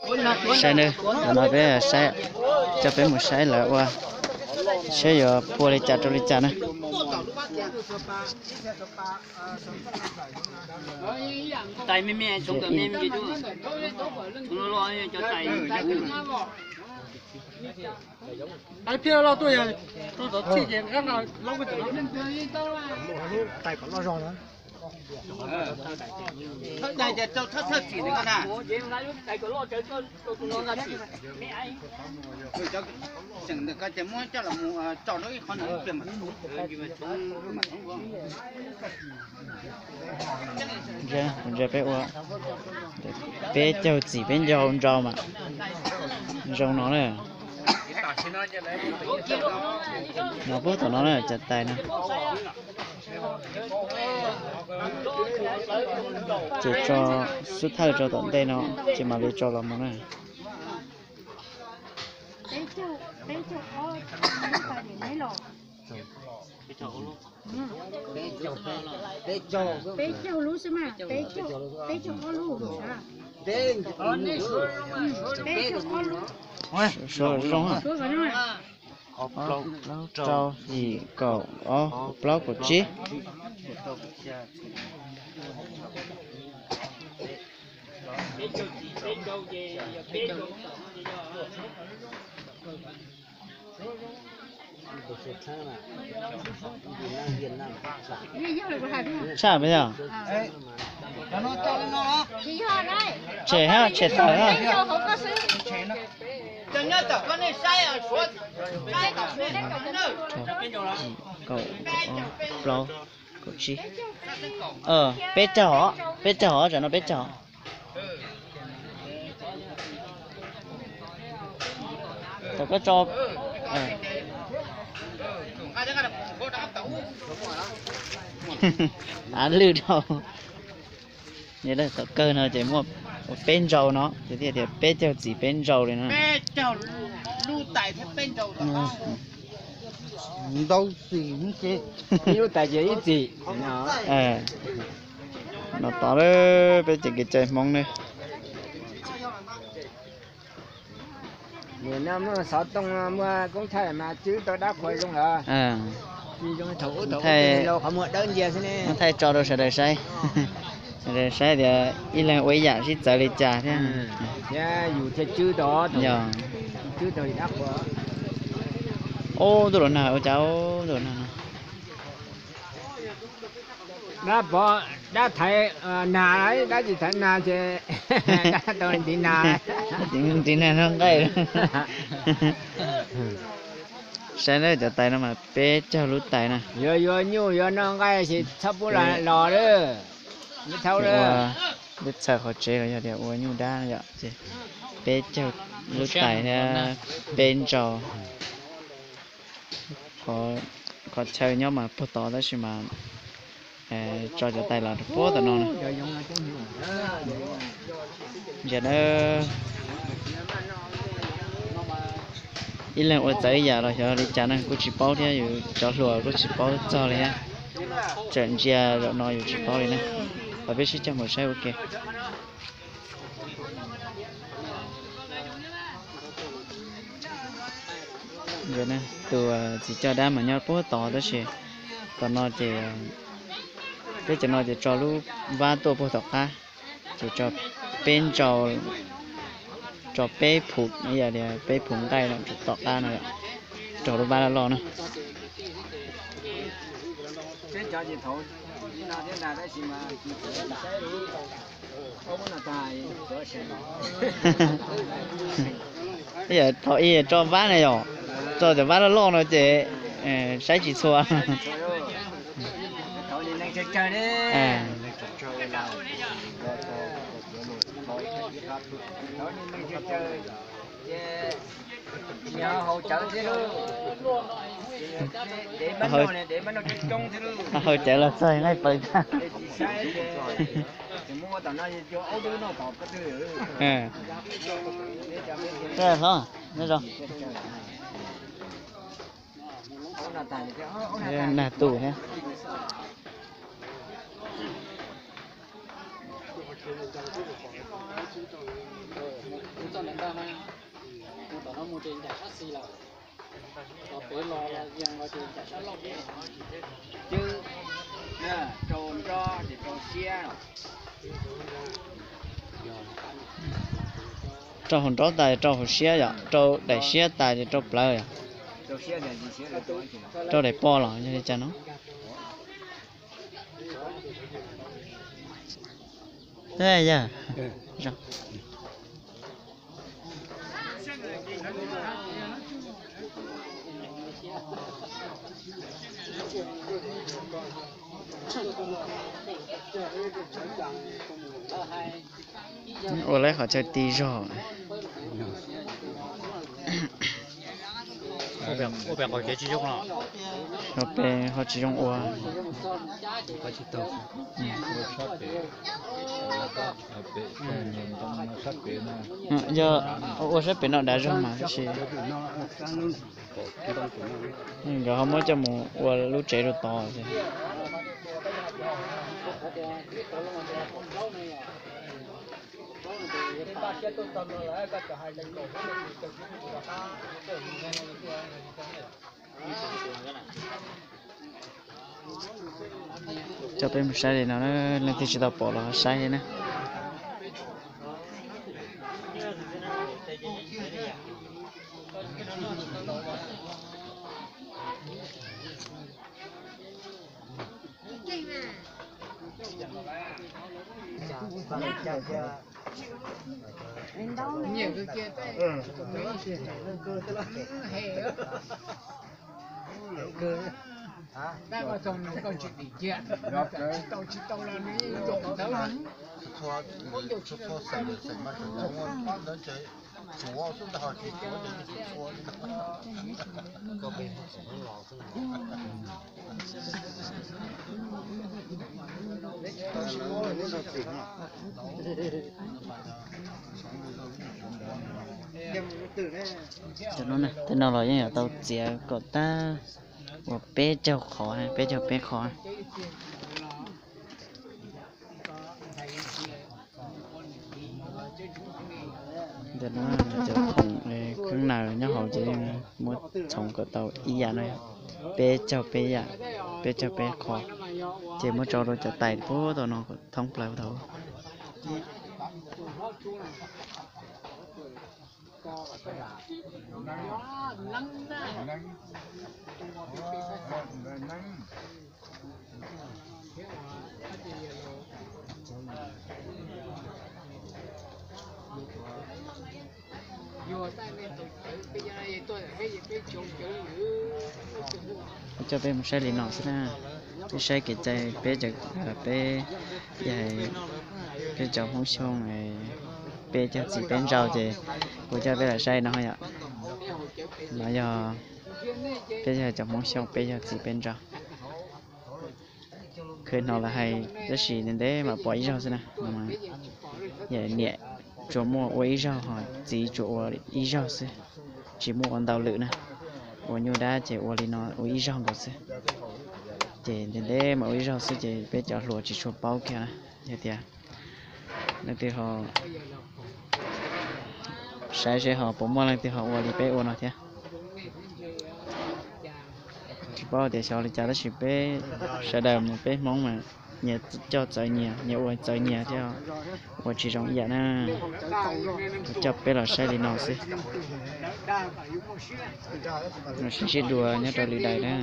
Saib nawb, ntawm no peb saib, coj peb mus saib lawv ua, saib yuav pua li cas rau li cas na. Ntsia peb ua, peb caug txim peb ncaug nrau mas zoo no na. No puag tom no na cov tais no. Ces tso xub thawj rau tom ntej no, ces mam li tso los mus na. Peb caug lub xwb mas, peb caug ob lub. Suav zoo. Ob, plaub, rau, yim, kaum, ob, plaub, kaum tsib. Tshaj me yog. Tshem ha, tshem tawm ha. Kaum, plaub, kaum tsib. Peb caug hov, peb caug hov, tsam no peb caug. Thaum koj tso, av lwj dhau. Thaum kawg no ces muaj peb ntsau no, ces thiaj tias peb caug txim peb ntsau li no. Ntau txim ces ib lub tais ces ib txim. No tod peb cov kev cai Hmoob ne. Nim no muaj xov tooj, muaj koob thaij mas tswb tau dab qhuas zoo lawm. Tsis zoo thaum ub, thaum ub thaij los qhov muag dawb ncia xwb ne. Muab thaij tso rau sawv daws saib, sawv daws saib tias ib leeg ua ib yam sib txawv li cas thiab. Thiab yus thiaj tswb tau, yog tswb tau li dab qhuas. Ub, ntuj los nag ua cas, ub, ntuj los nag no. Dab pov, dab thaiv nag, dab tsis thaiv nag ces dab tau ntiv nag. Ntiv nag noj nqaij. Saib na, cov tais no mas peb caug lub tais na. Yuav yuav nyuj yuav noj nqaij ces txhob pub los lawm. Ua lub txhawm qhov tsev los yog tias ua nyuj dab yom, ces peb caug lub tais thiab peb ntsau. Qhov chaw nyob mas puag tod tab sis mas tso cov tais los rau puag tom no na. Ntsia na, ib leeg ua txawv ib yam los xyov li cas na, kuj tsis paub thiab, yus cov hluas kuj tsis paub txog li thiab. Tseem ntsia zaum no yus tsis paub li na. Los peb sib cog mus saib ua ke. Tus txiv coj dab mas nyob puag tod tab sis tom no ces, peb cov no ces tso lub vab tuaj puag tom qab, ces tso peb ntsau, tso peb phuv, yog tias peb phuv nqaij no tom qab no, raug lub vab loj loj na. Thaum ub tso vab na yom, tso cov vab loj loj no ces saib tsis txhua. Haus cawv los txog nqaij plaws tag. Hlob, nyob zoo. Nag tu thiab. Cwb, rau nrob ces rau siab. Rau hauv nrob tas rau hauv siab yom, rau daim siab tas ces rau plawv yom. Rau daim poj los yog li cas no. Yog. Ua lawv qhov chaw ti zog. Ua pem qhov kev tsis zoo no. Ua pem qhov tsis zoo ua. Yog ua sab pem no dav zog mas tab sis nkawd ho muab coj mus ua lub tsev rau tod xwb. Coj peb mus saib li no, leej twg tsis tau pom los saib na. Tej no los yeej yuav tau txiav kom tab uas peb caug qhov, peb caug peb qhov. Ntawm no cov khoom kheeb naws nyob hauv ces muab txhoov kom tau ib yam no, peb caug peb yam, peb caug peb qho, ces muab tso rau cov tais puag tom no kom thoob plaws tau. Coj peb mus saib li no xwb na. Peb saib kev cai peb, peb yog peb cov Hmoob Xyooj, peb cog txiv peb nrau ces kuv coj peb los saib no yom. No yog peb yog cov Hmoob Xyooj, peb yog txiv peb nrau. Khwv hnov lawv hais tab sis ntev ntev mam pom ib zaug xwb na. Yog niam tsuas muaj ua ib zaug ho txiv tsuas ua ib zaug xwb, tsis muaj ua ntau lwm na. Ua nyuj dab ces ua li no ua ib zaug nkaus xwb. Ces ntev ntev mam ua ib zaug xwb ces peb cov hluas tsis tshua paub kiag na. Yog tias leej twg ho saib seb ho puas muaj leej twg ho ua li peb ua no thiab. Tsis paub tias xyov li cas tab sis peb sawv daws mus peb Hmoob mas nyias coj txawv nyias, nyias ua txawv nyias thiab, ua tsis zoo ib yam na. Kuv coj peb los saib li no xwb. Los sib ntsib dua nyob rau lwm daim na.